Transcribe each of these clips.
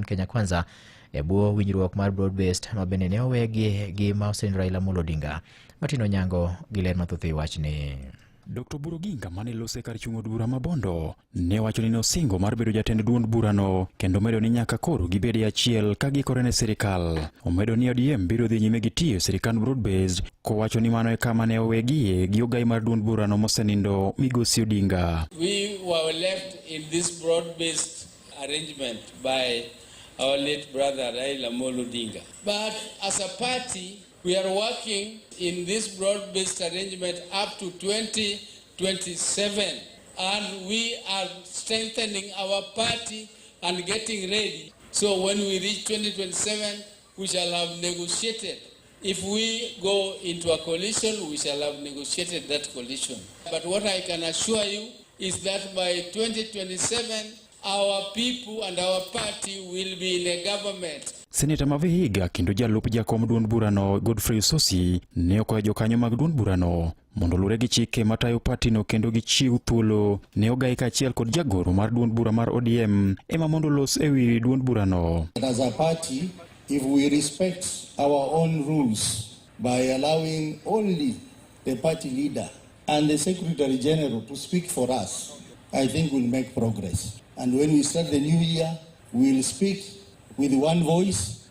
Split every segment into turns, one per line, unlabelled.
Kenya Kwanza e bwo winjruok mar broad based ma bende ne owegi gi ma osenindo Raila Amolo Odinga. Martin Onyango gi ler mathoth e wachni.
Dr. Oburu Oginga mane lose kar chung' od bura ma Bondo ne wacho ni nosingo mar bedo jatend duond burano kendo medo ni nyaka koro gibed e achiel ka giikore ne sirikal. Omedo ni ODM biro dhi nyime gi tiyo e sirikand broad based kowacho ni mano e kama ne owegie gi ogai mar duond burano mosenindo Migosi Odinga.
We were left in this broad-based arrangement by our late brother Raila Amolo Odinga. But as a party, we are working in this broad-based arrangement up to 2027, and we are strengthening our party and getting ready. So when we reach 2027, we shall have negotiated. If we go into a coalition, we shall have negotiated that coalition. But what I can assure you is that by 2027, our people and our party will be in a government.
Seneta ma Vihiga kendo jalup jakom duond burano Godfrey Osotsi ne okwayo jokanyo mag duond burano mondo oluwre gi chike matayo patino kendo gichiw thuolo ne ogai kaachiel kod jagoro mar duond bura mar ODM ema mondo olos e wi duond burano.
As a party, if we respect our own rules by allowing only the party leader and the secretary general to speak for us, I think we'll make progress. And when we start the new year, we'll speak with one voice.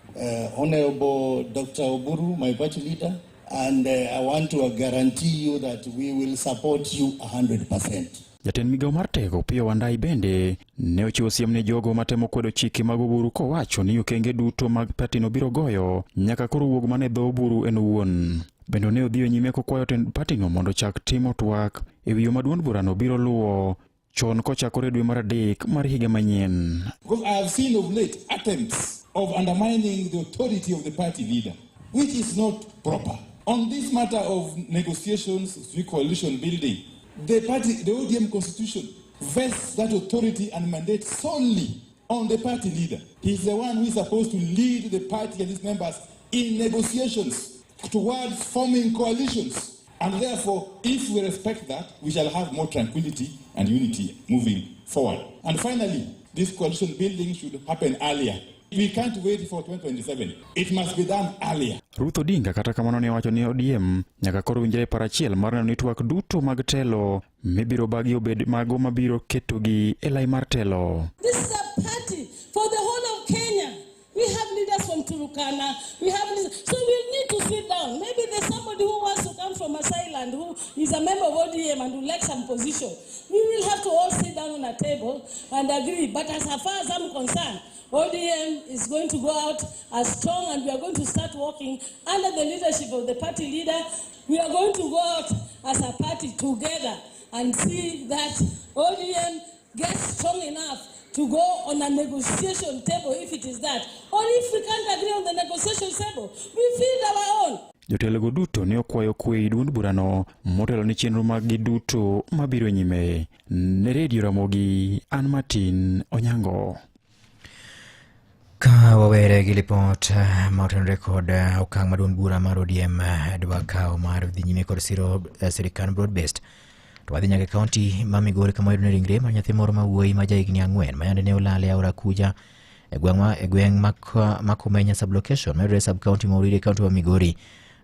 Honorable Dr. Oburu, my party leader, and I want to guarantee you that we will support you 100%.
Jatend migawo mar teko Opiyo Wandayi bende ne ochiwo siem ne jogo matemo kwedo chike mag Oburu kowacho ni okenge duto mag patino biro goyo nyaka koro wuog mana e dho Oburu en owuon. Bende ne odhiyo nyime kokwayo tend patino mondo ochak timo twak e wi yo ma duond burano biro luwo chon kochakore dwe mar adek mar higa manyien.
Because I have seen of late attempts of undermining the authority of the party leader, which is not proper. On this matter of negotiations, with coalition building, the party, the ODM constitution vests that authority and mandate solely on the party leader. He's the one who is supposed to lead the party and its members in negotiations towards forming coalitions. And therefore, if we respect that, we shall have more tranquility and unity moving forward. And finally, this coalition building should happen earlier. We can't wait for 2027. It must be done earlier.
Ruth Odinga kata kamano ne owacho ni ODM nyaka koro winjre e paro achiel mar neno ni twak duto mag telo mibiro bagi obed mago mabiro ketogi e lai mar telo.
This is a party for the whole of Kenya. We have leaders from Turkana. We have leaders. So we need to sit down. Maybe there's somebody who wants to come from Masai land who is a member of ODM and would like some position. We will have to all sit down on a table and agree. But as far as I'm concerned, ODM is going to go out as strong and we are going to start working under the leadership of the party leader. We are going to go out as a party together and see that ODM gets strong enough to go on a negotiation table if it is that. Or if we can't agree on the negotiation table, we field our own.
Jotelogo duto ne okwayo kwe e duond burano motelo ne chenro maggi duto mabiro nyime. Ne Redio Ramogi, an Martin Onyango.
Ka wawere gi lipot ma otenore kod okang' ma duond bura mar ODM dwa kawo mar dhi nyime kod siro sirikand broad based to wadhi nyaka e kaunti ma Migori kama wayudo ni ringre mar nyathi moro ma wuoyi ma jahigni 4 ma yande ne olal e aora Kuja e gweng' ma e gweng' ma Komenya sub-location mayudore e sub-county ma Uriri e kaunti ma Migori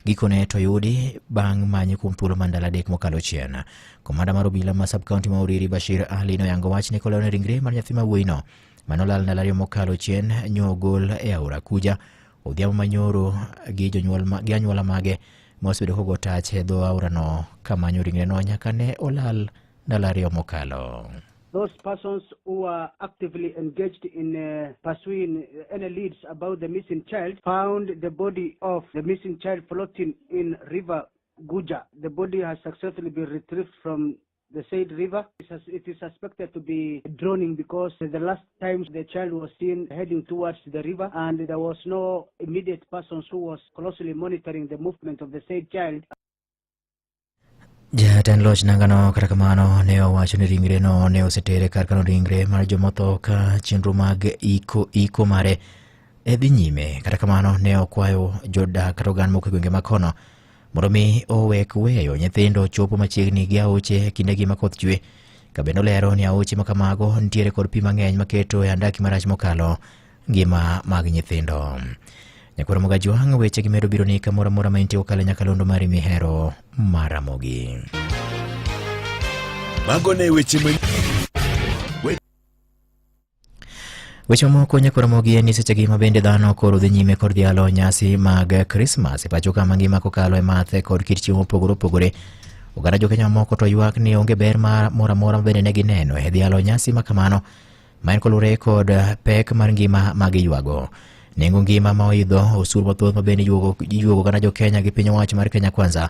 gikone to yudi bang' manye kuom thuolo mar ndalo 3 mokalo chien. Komanda mar obila ma sub-county ma Uriri Bashir Ali noyango wachni kolero ni ringre mar nyathi ma wuoyino manolal ndalo 2 mokalo chien nyo ogol e aora Kuja odhiambo manyoro gi jonyuol gi anyuola mage ma osebedo kogo tach e dho aorano kamanyo ringreno nyaka ne olal ndalo 2 mokalo.
Those persons who are actively engaged in pursuing any leads about the missing child found the body of the missing child floating in River Guja. The body has successfully been retrieved from the said river. It is suspected to be drowning because the last time the child was seen heading towards the river, and there was no immediate person who was closely monitoring the movement of the said child.
Jatend loch nangano kata kamano ne owacho ni ringre no ne osetere kar kano ringre mar jomotho ka chenro mag iko mare e dhi nyime. Kata kamano ne okwayo jodak kata oganda moko e gwenge ma kono mondo mi owek weyo nyithindo chopo machiegni gi aoche e kindegi ma koth chwe. Ka bende olero ni aoche ma kamago nitiere kod pi mang'eny maketo e andaki marach mokalo. ngima mag nyithindo. Nyakwar Mogajwang' weche gi medo biro ni kamoro amora ma intie kokalo e nyakalondo mari mihero mar Ramogi.
Mago ne weche ma
Weche mamoko nyakwar Ramogi en ni sechegi ma bende dhano koro dhi nyime kod dhialo nyasi mag Krismas e pacho ka mangima kokalo e math kod kit chiemo mopogore opogore. Oganda jokenya mamoko to ywak ni onge ber moro amora ma bende ne gineno e dhialo nyasi ma kamano ma en kolure kod pek mar ngima ma giywago. Nengo ngima ma oidho, osuru mathoth ma bende iyuogo iyuogo oganda jokenya gi piny owacho mar Kenya Kwanza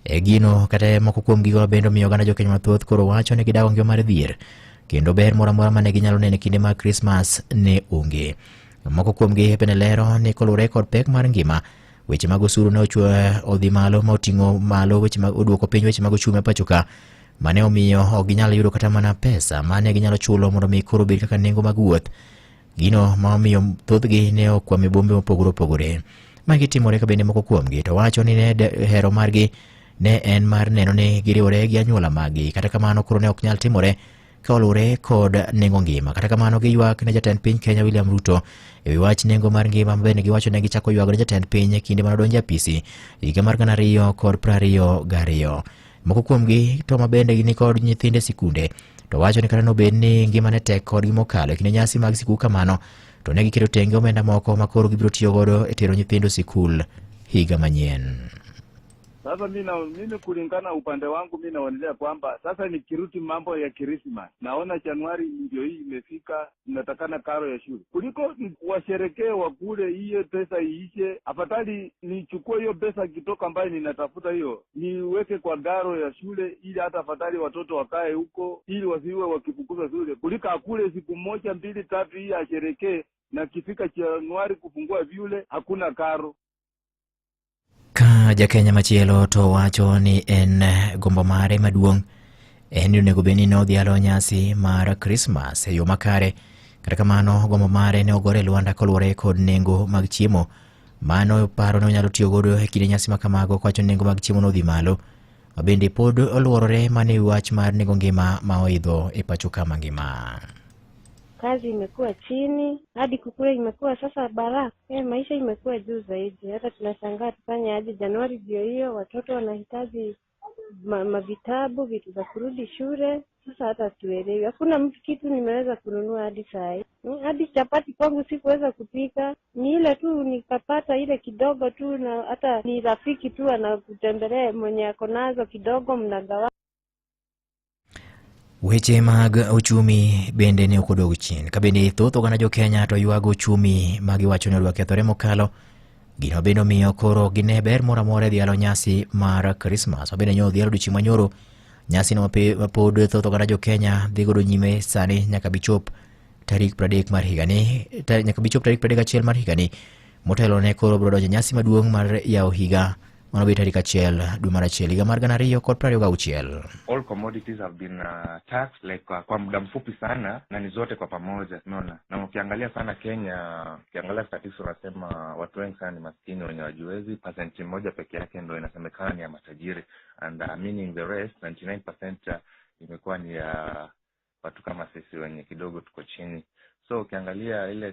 e gino kata moko kuom gigo ma bende omiyo oganda jokenya mathoth koro wacho ni gidago ngima mar dhier kendo ber moro amora mane ginyalo neno e kinde mag Krismas ne onge. Moko kuomgi bende lero ni kolure kod pek mar ngima weche mag osuru ne ochwe odhi malo ma oting'o malo weche mag oduoko piny weche mag ochumi e pacho ka mane omiyo ok ginyal yudo kata mana pesa mane ginyalo chulo mondo mi koro obed kaka nengo mag wuoth gino ma omiyo thothgi ne okwamo e bombe mopogore opogore. Magi timore ka bende moko kuomgi to wacho ni ne hero margi ne en mar neno ni giriwore gi anyuola maggi kata kamano koro ne ok nyal timore ka oluwore kod nengo ngima. Kata kamano giywak ne jatend piny Kenya William Ruto e wi wach nengo mar ngima ma bende giwacho ne gichako ywago ne jatend piny e kinde mane odonjo e apisi higa mar 2022. Moko kuomgi to ma bende ni kod nyithindo e sikunde to wacho ni kata nobed ni ngima ne tek kodgi mokalo e kinde nyasi mag sikul kamano to ne giketo tenge omenda moko ma koro gibiro tiyo godo e tero nyithindo sikul higa manyien.
Sasa mimi kulingana upande wangu mi naonelea kwamba sasa nikirudi mambo ya Christmas, naona Januari ndio hii imefika, inatakana karo ya shule kuliko washerekee wakule, hiyo pesa iishe. Afadhali nichukue hiyo pesa kitoka ambayo ninatafuta hiyo niweke kwa garo ya shule, ili hata afadhali watoto wakae huko, ili wasiwe wakifukuzwa shule, kuliko akule siku moja mbili tatu hii asherekee, na kifika Januari kufungua vyule hakuna karo.
Ka jakenya machielo to wacho ni en gombo mare maduong' en ni onego bed ni nodhialo nyasi mar Krismas e yo makare. Kata kamano gombo mare ne ogore e lwanda koluwore kod nengo mag chiemo. Mano paro ne onyalo tiyo godo e kinde nyasi ma kamago kowacho ni nengo mag chiemo nodhi malo. Ma bende pod oluorore mana e wach mar nengo ngima ma oidho e pacho ka mangima.
Kazi imekuwa chini hadi kukula imekuwa sasa bara. Maisha imekuwa juu zaidi, hata tunashangaa tufanye aje. Januari ndio hiyo, watoto wanahitaji mavitabu, vitu za kurudi shule. Sasa hata tuelewi, hakuna mtu kitu nimeweza kununua hadi saa hii. Hadi chapati kwangu sikuweza kupika, ni ile tu nikapata ile kidogo tu, na hata ni rafiki tu anakutembelea mwenye ako nazo kidogo, mnagawa.
Weche mag ochumi bende ne ok odog chien. Ka bende thoth oganda jo Kenya to ywago ochumi ma giwacho ni odwa kethore mokalo. Gino bende omiyo koro gine ber moro amora e dhialo nyasi mar Krismas. Ma bende nyo odhial odiochieng' manyoro. Nyasi no ma pod thoth oganda jo Kenya dhi godo nyime sani nyaka bichop tarik 30 mar higani, nyaka bichop tarik 31 mar higani. Motelo ne koro biro donjo nyasi maduong' mar yawo higa mano biro tarik 1 dwe mar 1 higa mar 2026.
All commodities have been taxed like kwa muda mfupi sana na ni zote kwa pamoja, unaona. Na ukiangalia sana Kenya, ukiangalia statistics wanasema watu wengi sana ni maskini wenye wajiwezi, percent moja peke yake ndio inasemekana ni ya matajiri, and meaning the rest 99% imekuwa ni ya watu kama sisi wenye kidogo tuko chini. So ukiangalia ile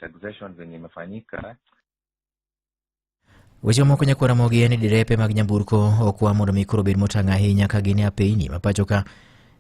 taxation zenye imefanyika.
Weche mamoko nyakwar Ramogi en ni derepe mag nyamburko okwa mondo mi koro obed motang' ahinya ka gin e apeyni ma pacho ka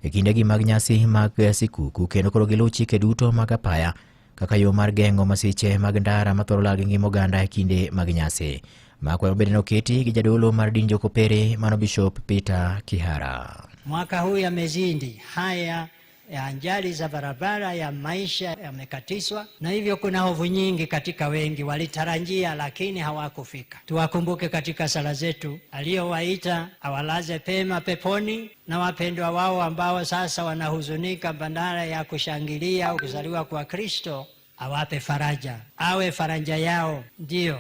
e kindegi mag nyasi mag sikuku kendo koro giluw chike duto mag apaya kaka yo mar geng'o masiche mag ndara mathoro lal gi ngima oganda e kinde mag nyasi. Ma kwayo bende noketi gi jadolo mar din Jokopere mano Bishop Peter Kihara.
Mwaka huu yamezidi haya ya ajali za barabara ya maisha yamekatizwa, na hivyo kuna hofu nyingi katika wengi walitarajia lakini hawakufika. Tuwakumbuke katika sala zetu, aliyowaita awalaze pema peponi, na wapendwa wao ambao sasa wanahuzunika badala ya kushangilia kuzaliwa kwa Kristo, awape faraja, awe faraja yao. Ndio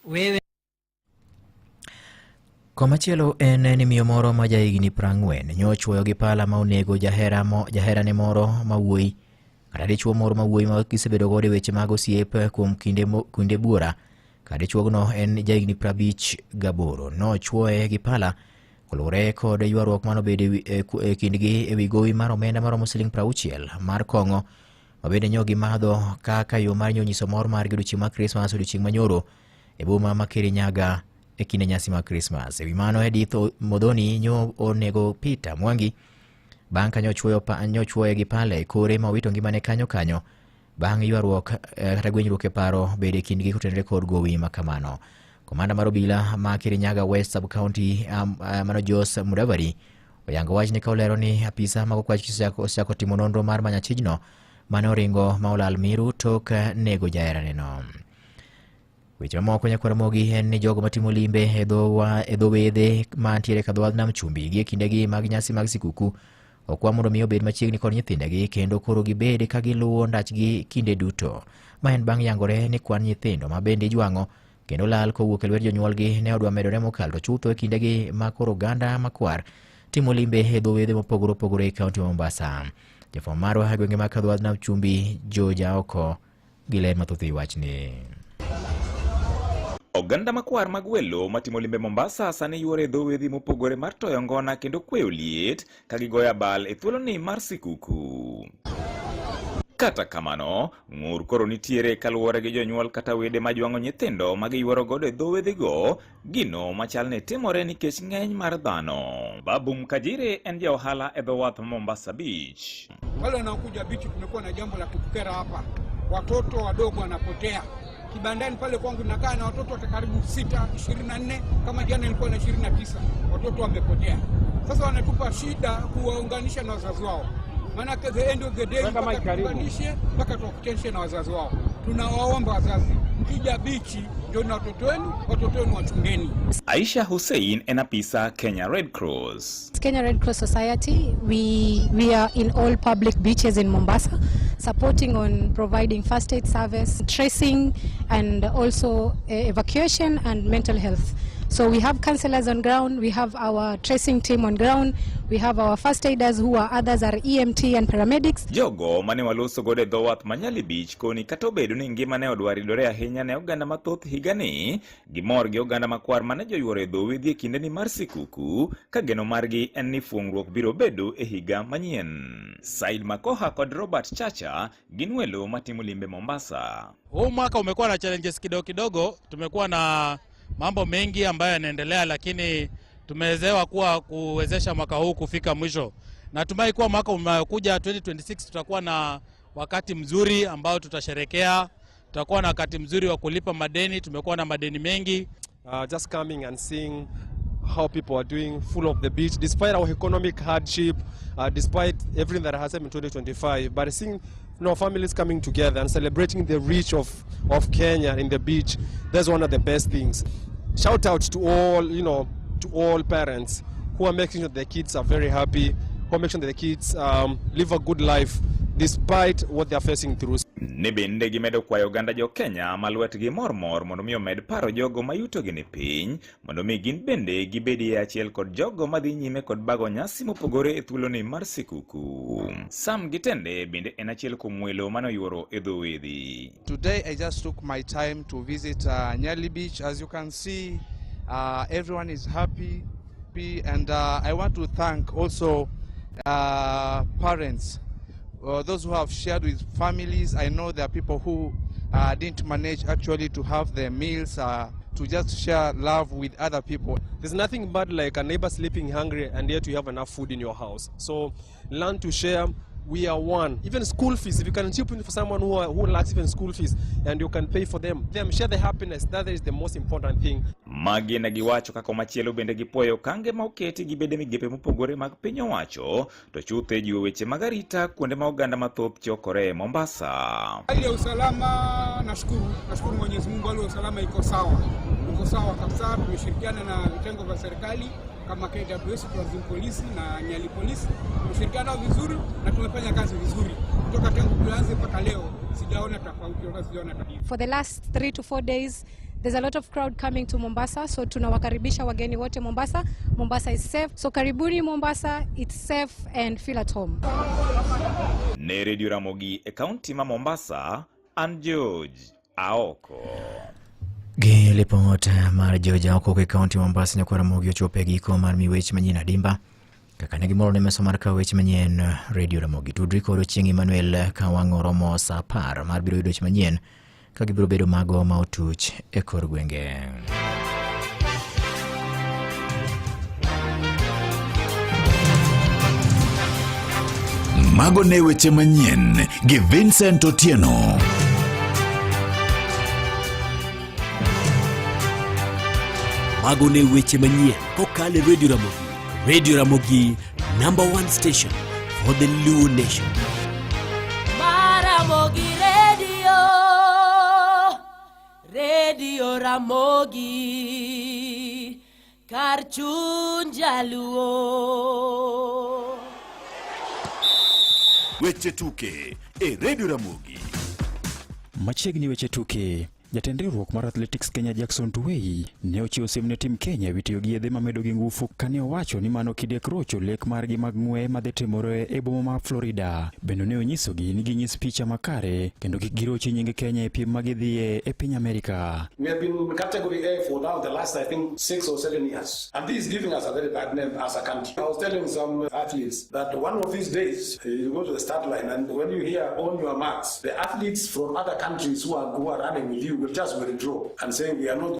wewe.
Komachielo en ni miyo moro ma jahigni 40 nyochwoyo gi pala ma onego jaherane moro ma wuoyi kata dichuo moro ma wuoyi ma gisebedo godo e weche mag osiep kuom kinde buora. Ka dichuogno en jahigni 58 nochwoye gi pala koluwore kod ywaruok manobedo e kindgi e wi gowi mar omenda maromo siling 60 mar kong'o ma bende nyo gimadho kaka yo mar nyo nyiso mor margi odiochieng' mar Krismas odiochieng' manyoro e boma ma Kirinyaga e kinde nyasi mar Krismas. E wi mano, Edith Modhoni nyo onego Peter Mwangi bang' ka nyochuoye gi pala e kore ma owito ngimane kanyo kanyo bang' ywaruok kata gwenyruok e paro bedo e kindgi kotenore kod gowi ma kamano. Komanda mar obila ma Kirinyaga West Sub-County mano Jos Mudavadi oyango wachni ka olero ni apisa mag okwach osechako timo nonro mar manyo achijno mane oringo ma olal miru tok nego jaheraneno. Weche mamoko nyakwar Ramogi en ni jogo matimo limbe e dho wedhe mantiere ka dho wadh nam chumbi gi e kindegi mag nyasi mag sikuku okwa mondo mi obed machiegni kod nyithindegi kendo koro gibed ka giluwo ndachgi kinde duto. Ma en bang' yangore ni kwan nyithindo ma bende ijwang'o kendo lal kowuok e lwet jonyuolgi ne odwa medore mokalo to chutho e kindegi ma koro oganda makwar timo limbe e dho wedhe mopogore opogore e kaunti ma Mombasa. Jafwambo marwa e gwenge mag Kadho Nam Chumbi George Aoko gi ler mathoth e wachni.
Oganda makwar mag welo matimo limbe Mombasa sani yuore e dho wedhi mopogore mar toyo ngona kendo kweyo liet ka gigoyo abal e thuoloni mar sikuku. Kata kamano, ng'ur koro nitiere kaluwore gi jonyuol kata wede majwang'o nyithindo ma giyuoro godo e dho wedhigo, gino machal ni timore nikech ng'eny mar dhano. Babu Mkajiri en ja ohala e dho wath Mombasa Beach.
Wale wanaokuja bichi, tumekuwa na jambo la kutukera hapa, watoto wadogo wanapotea kibandani pale kwangu nakaa na watoto wa karibu 6, 24, kama jana ilikuwa na 29 watoto wamepotea. Sasa wanatupa shida kuwaunganisha na wazazi wao, maanake the end of the day mpaka tuunganishe mpaka tuwakutanishe na wazazi wao. Tunawaomba wazazi, mkija bichi ndio na watoto wenu, watoto wenu wachungeni.
Aisha Hussein en apisa Kenya Red Cross.
Kenya Red Cross Society, we are in all public beaches in Mombasa, supporting on providing first aid service, tracing, and also evacuation and mental health. So we have counselors on ground, we have our tracing team on ground, we have our first aiders who are others are EMT and paramedics.
Jogo mane waloso godo e dho wath ma Nyali Beach koni kata obedo ni ngima ne odwaridore ahinya ne oganda mathoth higani, gimor gi oganda makwar mane joyuoro e dho wedhi e kindeni mar sikuku, ka geno margi en ni fuong'ruok biro bedo e higa manyien. Said Makoha kod Robert Chacha gin welo matimo limbe Mombasa.
Huu mwaka umekuwa na challenges kidogo kidogo, tumekuwa na mambo mengi ambayo yanaendelea, lakini tumewezewa kuwa kuwezesha mwaka huu kufika mwisho. Natumai kuwa mwaka unaokuja 2026 tutakuwa na wakati mzuri ambao tutasherekea, tutakuwa na wakati mzuri wa kulipa madeni, tumekuwa na madeni mengi.
Just coming and seeing how people are doing, full of the beach, despite our economic hardship, despite everything that has happened in 2025, but seeing families coming together and celebrating the reach of Kenya in the beach, that's one of the best things. Shout out to all, to all parents who are making sure their kids are very happy, who are making sure their kids live a good life despite what they are facing through.
Ni bende gimedo kwayo oganda jo Kenya ma lwetgi mormor mondo mi omed paro jogo ma yutogi ni piny mondo mi gin bende gibedie achiel kod jogo madhi nyime kod bago nyasi mopogore e thuoloni mar sikuku. Sam Gitende bende en achiel kuom welo mane oyuoro e dho wedhi.
Today I just took my time to visit Nyali Beach. As you can see, everyone is happy, and I want to thank also parents, those who have shared with families. I know there are people who didn't manage actually to have their meals, to just share love with other people.
There's nothing bad like a neighbor sleeping hungry and yet you have enough food in your house. So learn to share. We are one. Even school fees, if you can chip in for someone who lacks even school fees and you can pay for them, them share the happiness. That is the most important thing.
Magi ne giwacho kaka machielo bende gipuoyo okange ma oketi gi bede migepe mopogore mag piny owacho to chutho e jiwo weche mag arita kuonde ma oganda mathoth chokore Mombasa.
Hali ya usalama nashukuru Mwenyezi Mungu, hali ya usalama iko sawa, iko sawa kabisa. Tumeshirikiana na vitengo vya serikali kama KWS, Tourism Police na Nyali Police, tumeshirikiana vizuri na tumefanya kazi vizuri kutoka tangu tuanze mpaka leo, sijaona tofauti wala sijaona tatizo.
For the last 3 to 4 days there's a lot of crowd coming to Mombasa, so tunawakaribisha wageni wote Mombasa. Mombasa is safe, so karibuni Mombasa, it's safe and feel at home.
Ne Radio Ramogi e kaunti ma Mombasa, an George Aoko.
Gi lipot mar George Aoko e kaunti Mombasa, nyakwar Ramogi ochopo e giko mar miwech manyien adimba. Kaka ne gimoro ne mesa mar kawo weche manyien Radio Ramogi. Tudri kod Ochieng' Emmanuel ka wang' oromo saa 10 mar biro yudo weche manyien ka gibiro bedo mago ma otuch e kor gwenge.
Mago ne weche manyien gi Vincent Otieno.
Mago ne weche manyien kokalo e Radio Ramogi. Radio Ramogi, number one station for the Luo Nation.
Maramogi Radio, Radio Ramogi, kar chuny jaluo.
Weche tuke e Radio Ramogi.
Machiegni weche tuke. Jatend riwruok mar Athletics Kenya Jackson Tuwei ne ochiwo siem ne tim Kenya ewi tiyo gi yedhe mamedo gi ngufu kane owacho ni mano kidek rocho lek margi mag ng'weye madhi timore e boma ma Florida. Bende ne onyisogi ni ginyis picha makare kendo kik girochi nying Kenya e piem ma gidhiye e piny Amerika.
We have been in category A for now the last, I think, 6 or 7 years. And this is giving us a very bad name as a country. I was telling some athletes that one of these days, you go to the start line and when you hear "on your marks," the athletes from other countries who are running with you will just withdraw and say, "We are not